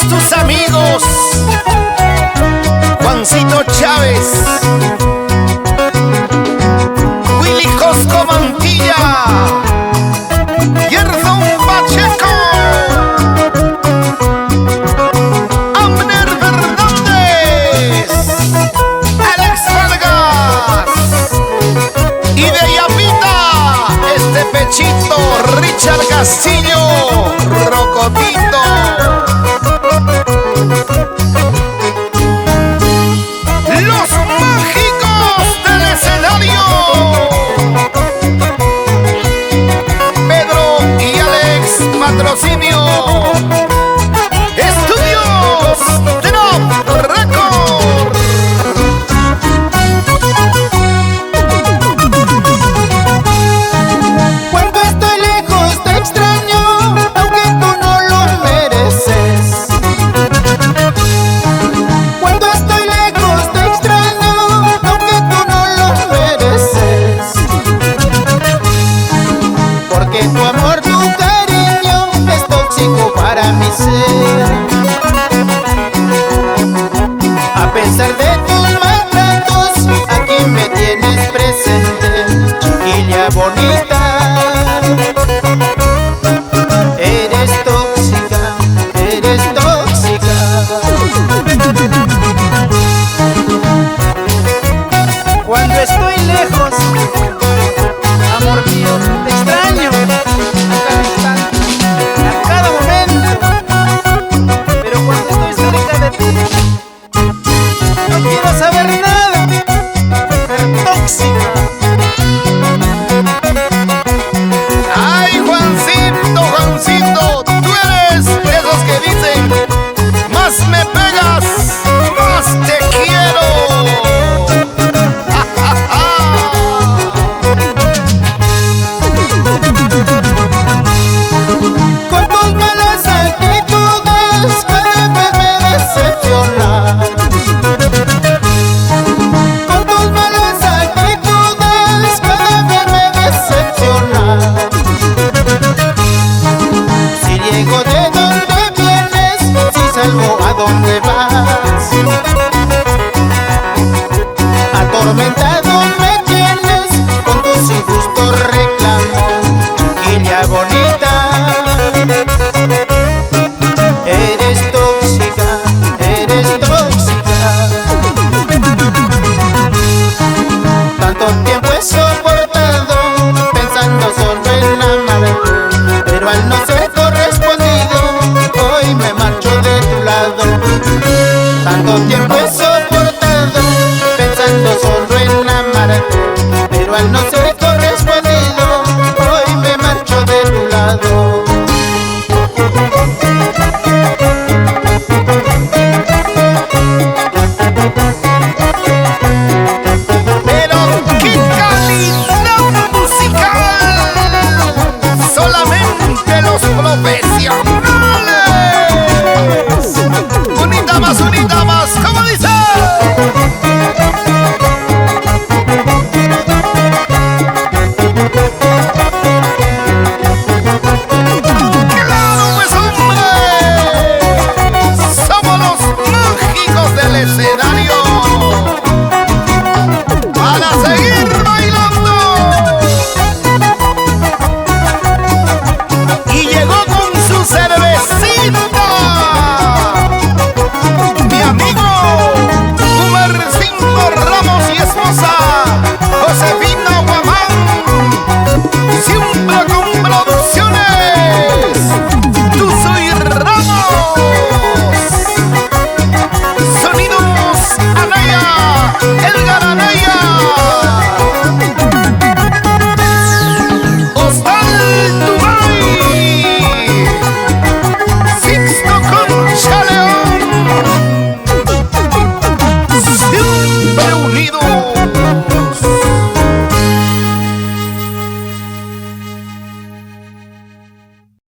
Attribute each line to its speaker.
Speaker 1: Todos tus amigos, Juancito Chávez, Willy Cosco Mantilla, Gerson Pacheco, Amner Fernández, Alex Vargas y de Yapita, este pechito, Richard Castillo, Rocotito. Los mágicos del escenario, Pedro y Alex Patrocinio, Estudios Drop Record.
Speaker 2: Cuando estoy lejos te extraño, aunque tú no lo mereces. Cuando estoy lejos te extraño, aunque tú no lo mereces. Porque tu amor, tu cariño es tóxico para mi ser. A pesar de tus maltratos, aquí me tienes presente, chiquilla bonita. Eres tóxica, eres tóxica.
Speaker 3: Cuando estoy lejos, amor mío, te extraño a cada instante, a cada momento. Pero cuando estoy cerca de ti, no quiero saber nada, mujer tóxica.
Speaker 1: Ay, Juancito, Juancito, tú eres de esos que dicen, más me pegas, más te quiero.
Speaker 2: Con tus malas actitudes cada vez me decepcionas. Con tus malas actitudes cada vez me decepcionas. Si llego de donde vienes, si salgo a donde vas, atormentado me tienes con tus injustos reclamos, chiquilla bonita. Eres tóxica, eres tóxica. Tanto tiempo he soportado pensando solo en amarte, pero al no ser correspondido, hoy me marcho de tu lado. Tanto tiempo he soportado pensando solo en amarte, pero al no ser correspondido, hoy me marcho de tu lado.